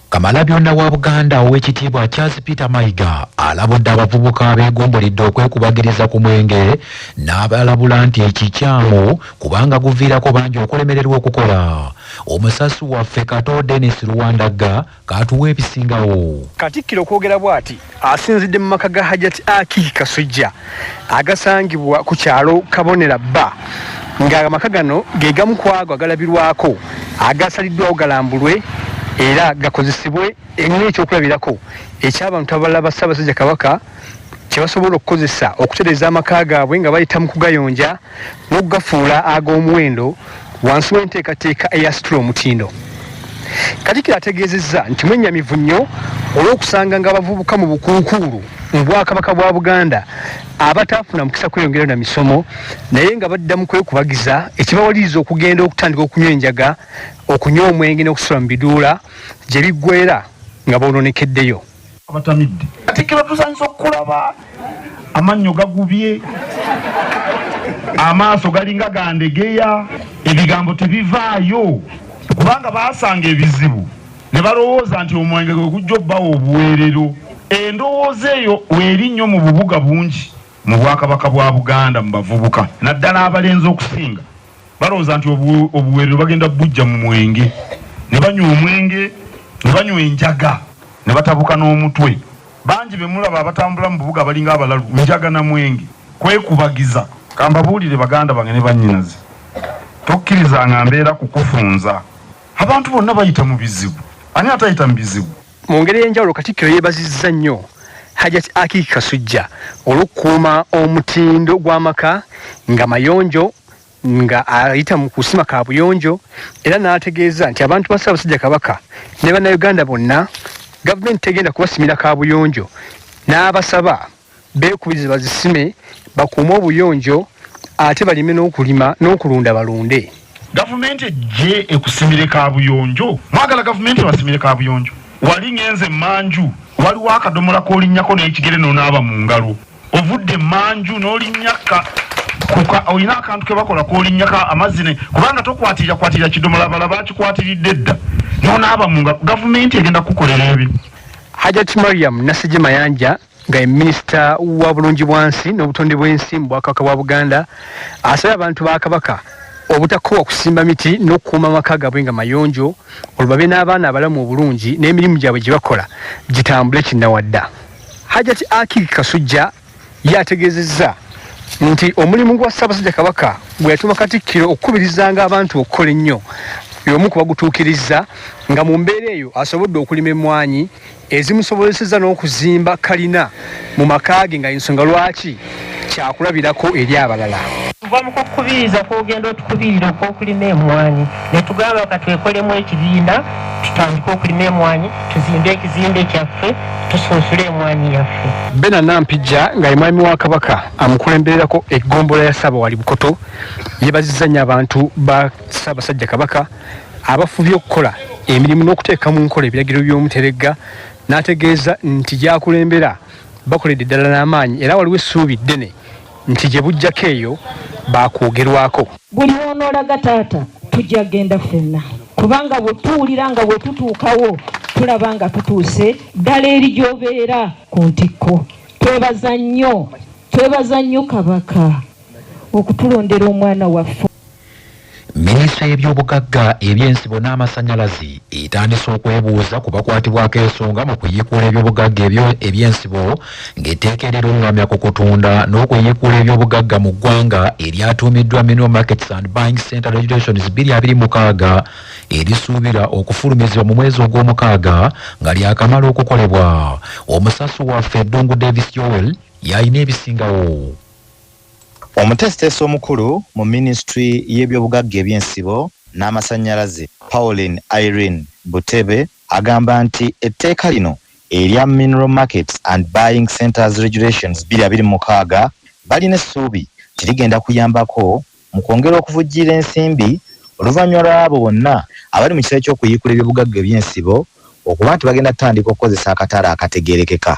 Kamalabyonna wa Buganda Oweekitiibwa Charles Peter Mayiga alabudde abavubuka abeegumbulidde okwekubagiriza ku mwenge n'abalabula nti ekikyamu kubanga guviirako bangi okulemererwa okukola. Omusasi waffe Kato Denis Luwandagga k'atuwa ebisingawo. Katikkiro okwogera bw'ati asinzidde mu maka ga Hajat Akihi Kasujja agasangibwa ku kyalo Kabonera Bba ng'amaka gano ge gamu ku ago agalabirwako agasaliddwawo galambulwe era gakozesebwe ng'ekyokulabirako eky'abantu abalala ba Ssaabasajja Kabaka kye basobola okukozesa okutereeza amaka gaabwe nga bayita mu kugayonja n'okugafuula ag'omuwendo wansi w'enteekateeka eya Situla Omutindo. Katikkiro ategeezezza nti mwennyamivu nnyo olw'okusanga ng'abavubuka mu bukuukuulu mu Bwakabaka bwa Buganda abataafuna mukisa kweyongerayo na misomo naye nga badda mu kwekubagiza ekibawaliriza okugenda okutandika okunywa enjaga, okunywa omwenge n'okusula mu biduula gye biggweera nga boononekeddeyo. Abatamidde. Katikkiro tusanyusa okukulaba, amannyo gagubye, amaaso galinga gandegeya, ebigambo tebivaayo kubanga baasanga ebizibu ne balowooza nti omwenge gwe gujja obbawa obuweerero. Endowooza eyo weeri nnyo mu bubuga bungi mu Bwakabaka bwa Buganda mu bavubuka naddala abalenzi okusinga. Balowooza nti obuweerero bagenda bujja mu mwenge ne banywa omwenge ne banywa enjaga ne batabuka n'omutwe. Bangi be mulaba abatambula mu bubuga balinga abalalu, njaga na mwenge, kwekubagiza. Kambabuulire baganda bange ne bannyinaze, tokkirizanga mbeera kukufunza. Abantu bonna bayita mu bizibu, ani atayita mu bizibu? Mu ngeri ey'enjawulo Katikkiro yeebazizza nnyo Hajat Akiiki Kasujja olw'okukuuma omutindo gw'amaka nga mayonjo nga ayita mu kusima kaabuyonjo era n'ategeeza nti abantu ba Ssaabasajja Kabaka ne Bannayuganda bonna gavumenti tegenda kubasimira kaabuyonjo n'abasaba beekubirize bazisime bakuume obuyonjo ate balime n'okulima n'okulunda balunde. Gavumenti ejje ekusimire kaabuyonjo? Mwagala gavumenti ebasimire kaabuyonjo? Wali ngenze emmanju waliwo akadomola k'olinnyako n'ekigere n'onaaba mu ngalo. Ovudde emmanju n'olinnya ka kuka olina akantu ke bakola k'olinnyako amazzi ne kubanga tokwatirira kwatirira kidomola abalala bakikwatiridde dda n'onaaba mu ngalo. Gavumenti egenda kukukolera ebyo. Hajat Mariam Nassejje Mayanja nga ye minisita wa bulungi bwansi n'obutonde bw'ensi mu Bwakabaka bwa Buganda asabye abantu ba Kabaka obutakoowa kusimba miti n'okukuuma amaka gaabwe nga mayonjo olwo babe n'abaana abalamu obulungi n'emirimu gyabwe gye bakola gitambule kinnawadda. Hajat Akiki Kasujja ye ategeezezza nti omulimu gwa Ssaabasajja Kabaka gwe yatuma Katikkiro okukubirizanga abantu okukola ennyo y'omu ku bagutuukirizza nga mu mbeera eyo asobodde okulima emmwanyi ezimusobozesezza n'okuzimba kalina mu maka ge nga ensonga lwaki kyakulabirako eri abalala. Kuva mu kukubiriza kw'ogenda otukubirira okw'okulima emmwanyi ne tugamba ka twekolemu ekibiina tutandike okulima emmwanyi tuzimbe ekizimbe kyaffe tusunsule emmwanyi yaffe. Bena Nampijja nga ye mwami wa Kabaka amukulembererako eggombolola ya Ssaabawali Bukoto yeebazizza nnyo abantu ba Ssaabasajja Kabaka abafubye okukola emirimu n'okuteeka mu nkola ebiragiro by'Omuteregga n'ategeeza nti gy'akulembera bakoledde ddala n'amaanyi era waliwo essuubi ddene nti gye bujjako eyo baakwogerwako. Buli w'onoolaga taata tujja genda ffenna kubanga bwe tuwulira nga bwe tutuukawo tulaba nga tutuuse ddala eri gy'obeera ku ntikko. Twebaza nnyo, twebaza nnyo Kabaka okutulondera omwana waffe. Minisitule y'ebyobugagga eby'ensibo n'amasannyalaze etandise okwebuuza ku bakwatibwako ensonga mu kuyiikuula ebyobugagga eby'ensibo ng'etteeka erirungamya ku kutunda n'okuyiikuula ebyobugagga mu ggwanga eryatuumiddwa Mineral Markets and Buying Center Regulations 2026 erisuubira okufulumizibwa mu mwezi ogw'omukaaga nga lyakamala okukolebwa. Omusasi waffe Ddungu Davis Joel y'alina ebisingawo. Omuteesiteesi omukulu mu minisitule y'ebyobugagga eby'ensibo n'amasannyalaze, Pauline Irene Butebe agamba nti etteeka lino erya Mineral Markets and Buying Centres Regulations 2026 balina essuubi nti ligenda kuyambako mu kwongera okuvujjirira ensimbi oluvannyuma lw'abo bonna abali mu kiseera ky'okuyiikula ebyobugagga eby'ensibo okuba nti bagenda kutandika okukozesa akatale akategeerekeka.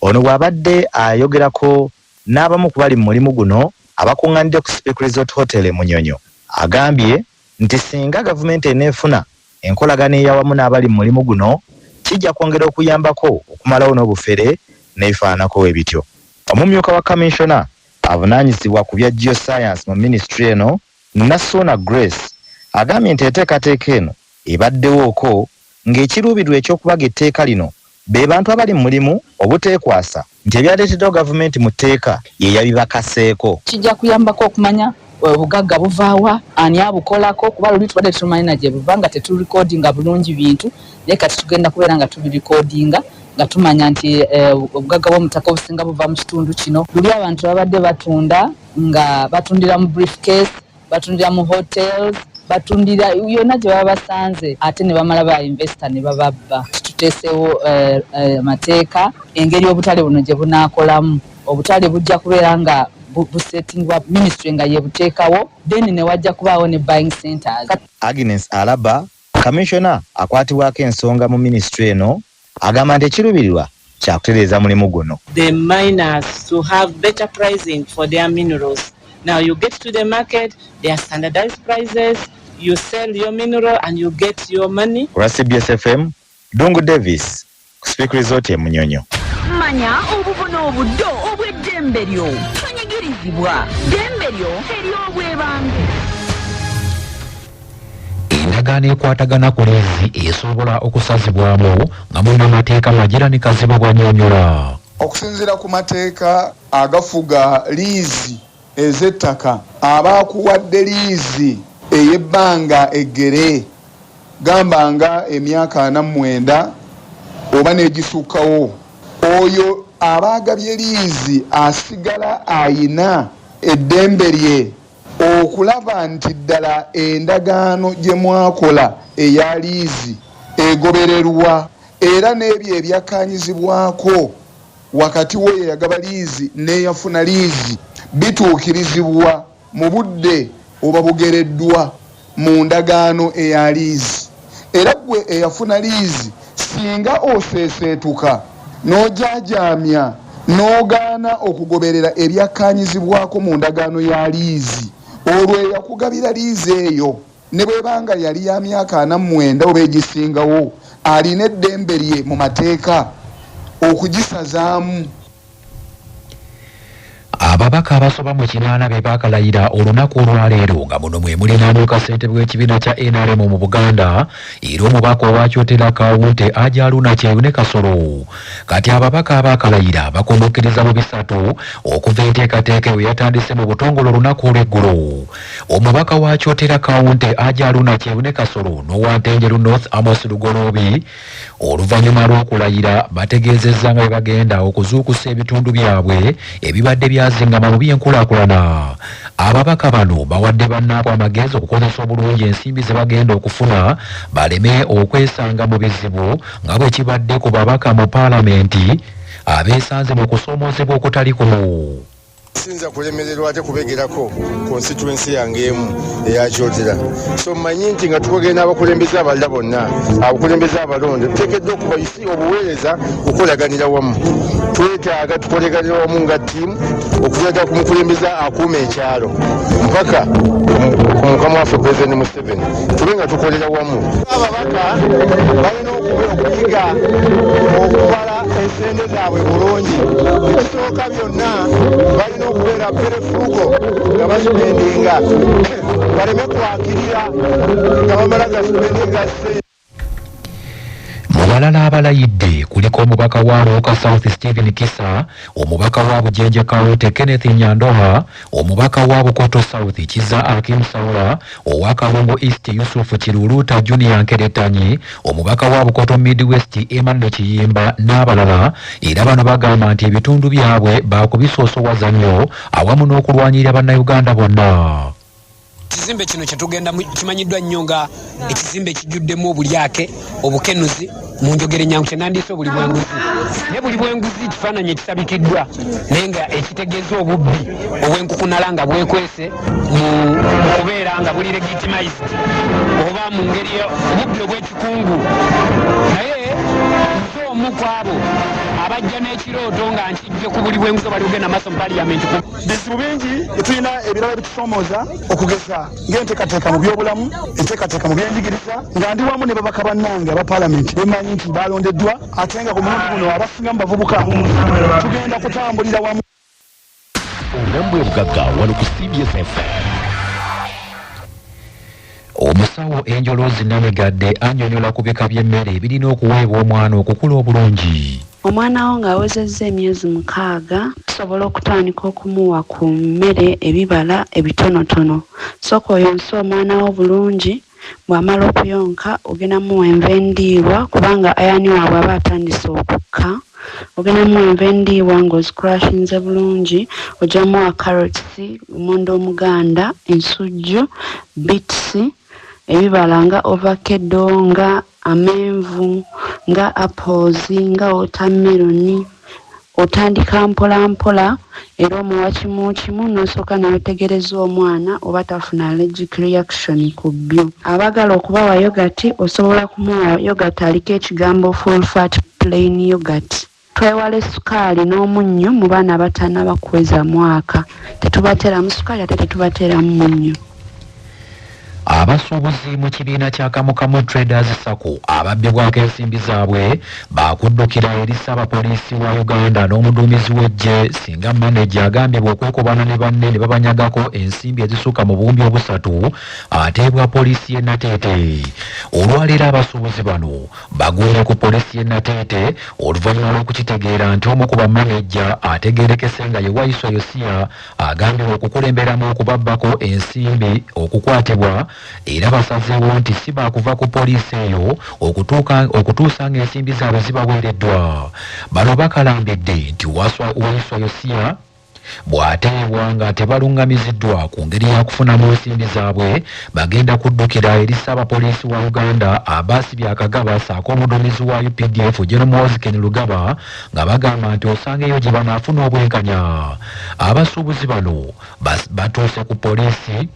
Ono bw'abadde ayogerako n'abamu ku bali mu mulimu guno abakuŋŋaanidde ku Speke Resort Hotel e Munyonyo, agambye nti singa gavumenti eneefuna enkolagana eyawamu n'abali mu mulimu guno, kijja kwongera okuyambako okumalawo n'obufere n'ebifaananako bwe bityo. Omumyuka wa Kaminsona avunaanyizibwa ku bya Geoscience mu minisitule eno, Nassuuna Grace agambye nti enteekateeka eno ebaddewooko ng'ekiruubirirwa eky'okubaga etteeka lino be bantu abali mu mulimu obuteekwasa nti ebyaleeteddwa gavumenti mu tteeka ye yabibakaseeko. Kijja kuyambako okumanya obugagga buvaawa, ani abukolako, kuba luli tubadde tetumanyi na gye buva nga tetulikodinga bulungi bintu, naye kati tugenda kubeera nga tubirikodinga nga tumanya nti obugagga bw'omutaka obusinga buva mu kitundu kino. Luli abantu babadde batunda nga batundira mu briefcase, batundira mu hotels, batundira yonna gye baba basanze, ate ne bamala ba investor ne bababba. Tuteeseewo amateeka engeri obutale buno gye bunaakolamu. Obutale bujja kubeera nga busettingibwa ministry nga yebuteekawo, then ne wajja kubaawo ne buying centers. Agnes Alaba, kaminsona akwatibwako ensonga mu minisitule eno, agamba nti ekiruubirirwa kya kutereeza mulimu guno. The miners to have better pricing for their minerals. Now you get to the market, there are standardized prices, you sell your mineral and you get your money. Olwa CBS FM, Dungu Davis ku Speke Resort e Munyonyo. Manya obubona obuddo obw'eddembe lyo, tonyigirizibwa, ddembe lyo ery'obwebange. Endagaano ekwatagana ku liizi esobola okusazibwamu nga munnamateeka Magirani Kazibwe bw'annyonnyola. Okusinziira ku mateeka agafuga liizi ez'ettaka, abaakuwadde liizi ey'ebbanga eggere, gamba nga emyaka 49 oba n'egisukkawo, oyo abaagabye liizi asigala ayina eddembe lye okulaba nti ddala endagaano gye mwakola eya liizi egobererwa, era n'ebyo ebyakkaanyizibwako wakati w'oyo eyagaba liizi n'eyafuna liizi bituukirizibwa mu budde oba bugereddwa mu ndagaano eya liizi. Era ggwe eyafuna liizi, singa oseeseetuka n'ojaajaamya n'ogaana okugoberera ebyakkaanyizibwako mu ndagaano ya liizi, olwo eyakugabira liizi eyo ne bw'ebanga yali ya myaka 49 oba egisingawo, alina eddembe lye mu mateeka okugisazaamu. Ababaka abasoba mu 8 be baakalayira olunaku olwaleero, nga muno mwe muli n'amyuka ssentebe w'ekibiina kya NRM mu Buganda era omubaka owa Kyotera Kawunte Ajaluna Kyeyune Kasolo. Kati ababaka abaakalayira bakomukkiriza mu bisatu okuva enteekateeka eyo yatandise mu butongole olunaku olw'eggulo. Omubaka wa Kyotera Kawunte Ajaluna Kyeyune Kasolo n'owa Ntenjeru North Amos Lugoloobi oluvannyuma lw'okulayira bategeezezza nga bwe bagenda okuzuukusa ebitundu byabwe ebibadde byazingama mu by'enkulaakulana. Ababaka bano bawadde bannaabwe amagezi okukozesa obulungi ensimbi ze bagenda okufuna baleme okwesanga mu bizibu nga bwe kibadde ku babaka mu paalamenti abeesanze mu kusoomoozebwa okutali kumu. Sinza kulemererwa ate kubegerako constituency yange emu eya Kyotera. So mmanyi nti nga tukogenda abakulembeze abalala bonna, abakulembeze abalonde, tuteekeddwa okuba isi obuweereza kukolaganira wamu. Twetaaga tukolaganira wamu nga ttiimu okuviira ku mukulembeze akuuma ekyalo mpaka ku mukama waffe President Museveni, tube nga tukolera wamu. Ababaka balina okuyiga okubala ensente zaabwe bulungi. Ekisooka byonna balina okubeera perefuuko nga basipendinga, baleme kwakirira nga bamala gasipendinga ssente. Mu balala abalayidde kuliko omubaka wa Luuka South Stephen Kisa, omubaka wa Bujenje County Kenneth Nyandoha, omubaka wa Bukoto South Kiza Akim Saula, owa Kalungu East Yusuf Kiruluuta Junior Nkeretanyi, omubaka wa Bukoto Midwest Emmanuel Kiyimba n'abalala. Era bano bagamba nti ebitundu byabwe baakubisoosowaza nnyo awamu n'okulwanyirira Bannayuganda bonna. Ekizimbe kino kye tugenda kimanyiddwa nnyo nga ekizimbe ekijjuddemu obulyake, obukenuzi, mu njogera ennyangu kye nandiise obuli bw'enguzi. Naye buli bw'enguzi kifaananyi ekisabikiddwa naye nga ekitegeeza obubbi obw'enkukunala nga bwekwese mu kubeera nga buli legitimized oba mu ngeri obubbi obw'ekikungu. Naye nze Ng'omu ku abo abajja n'ekirooto nga nkijje ku buli bw'enguzi obali bugenda maaso mu paliyamenti. Bizibu bingi tulina ebirala bitusoomooza, okugeza ng'enteekateeka mu byobulamu, enteekateeka mu byenjigiriza, nga ndi wamu ne babaka bannange aba paalamenti bemanyi nti balondeddwa, ate nga ku mulundi guno abasinga mu bavubuka tugenda kutambulira wamu. Obulamu bwe bugagga wano ku CBS FM. Omusawo Enjolozi Namigadde annyonnyola ku bika by'emmere ebirina okuweebwa omwana okukula obulungi. Omwana wo ng'awezezza emyezi 6, tusobola okutandika okumuwa ku mmere ebibala ebitonotono. Sooka oyonse omwana wo bulungi, bw'amala okuyonka ogenda muwa enva endiirwa kubanga iron waabwe aba atandise okukka. Ogenda muwa enva endiirwa ng'ozikurashinze bulungi, ojja muwa carrots, lumonde omuganda, ensujju, beets, ebibala nga avocado, nga amenvu, nga apples, nga watermelon. Otandika mpola mpola era omuwa kimu kimu n'osooka n'wetegereza omwana oba tafuna allergic reaction ku byo. Abaagala okubawa yogurt, osobola kumuwa yogurt aliko ekigambo full fat plain yogurt. Twewale sukaali n'omunnyo mu baana abatannaba kuweza mwaka. Tetubateeramu sukaali ate tetubateeramu munnyo. Abasuubuzi mu kibiina kya Kamukamu Traders Sacco ababbibwako ensimbi zaabwe bakuddukira eri Ssaabapoliisi wa Uganda n'omuduumizi w'eggye singa maneja agambibwa okwekobana ne banne ne babanyagako ensimbi ezisukka mu 3000 ateebwa poliisi y'e Nateete. Olwaleero abasuubuzi bano bagumye ku poliisi y'e Nateete oluvannyuma lw'okukitegeera nti omu ku bamaneja ategeerekese nga ye Waiswa Yosiya agambibwa okukulemberamu okubabbako ensimbi okukwatibwa, era basazeewo nti si baakuva ku poliisi eyo okutuusa ng'ensimbi zaabwe zibaweereddwa. Bano bakalambidde nti Waiswa Yosiya bw'ateebwa nga tebalungamiziddwa ku ngeri ya kufunamu nsimbi zaabwe, bagenda kuddukira eri Ssaabapoliisi wa Uganda Abbas Byakagaba ssaako omuduumizi wa UPDF General Muhoozi Kainerugaba, nga bagamba nti osanga eyo gye banaafuna obwenkanya. Abasuubuzi bano batuuse ku poliisi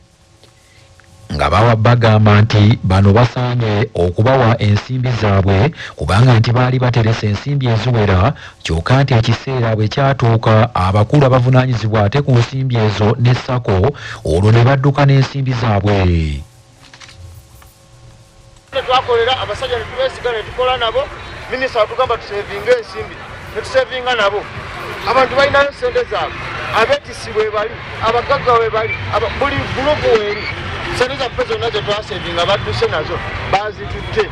nga bagamba nti bano basaanye okubawa ensimbi zaabwe kubanga nti baali baterese ensimbi eziwera, kyokka nti ekiseera bwe kyatuuka abakulu abavunaanyizibwa ate ku nsimbi ezo ne Sacco olwo ne badduka n'ensimbi zaabwe. Twakolera abasajja ne tubeesiga ne tukola nabo, minisita atugamba tusevinga ensimbi ne tusevinga nabo. Abantu balinayo sente zaabwe, abeetisi bwe bali, abagagga bwe bali, buli gurupu weeri. Sente zaffe zonna ze twasevinga badduse nazo, bazitutte.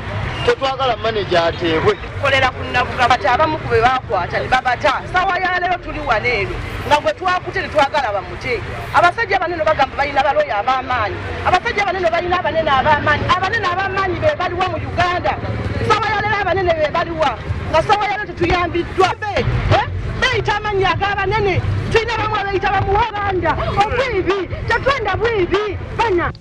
Tetwagala maneja ateebwe. Kolera ku Nabuga bati abamu ku be bakwata ne babata. Ssaawa ya leero tuli wano eno nga gwe twakute tetwagala bamute. Abasajja abanene bagamba balina baloya ab'amaanyi, abasajja abanene balina abanene ab'amaanyi, abanene ab'amaanyi be baliwa mu Uganda? Ssaawa ya leero abanene be baliwa nga ssaawa ya leero tetuyambiddwa? Beyita amannya ag'abanene, tulina bamu abeeyita bamuwabanda obwibi, tetwenda bwibi banya.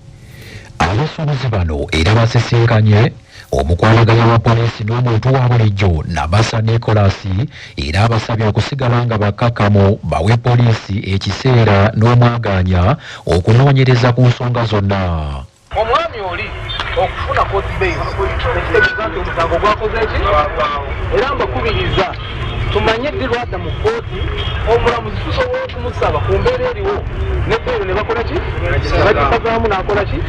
Abasuubuzi bano era basisinkanye omukwanaganya wa poliisi n'omuntu wa bulijjo Nabasa Nicholas, era abasabye okusigala nga bakkakkamu bawe poliisi ekiseera n'omwaganya okunoonyereza ku nsonga zonna. Omwami oli okufuna court bail ekitegeeza nti omusango gwakoze ki, era mbakubiriza tumanye ddi lwadda mu kkooti, omulamuzi tusobola okumusaba ku mbeera eriwo ne bail ne bakola ki, ne bagisazaamu n'akola ki.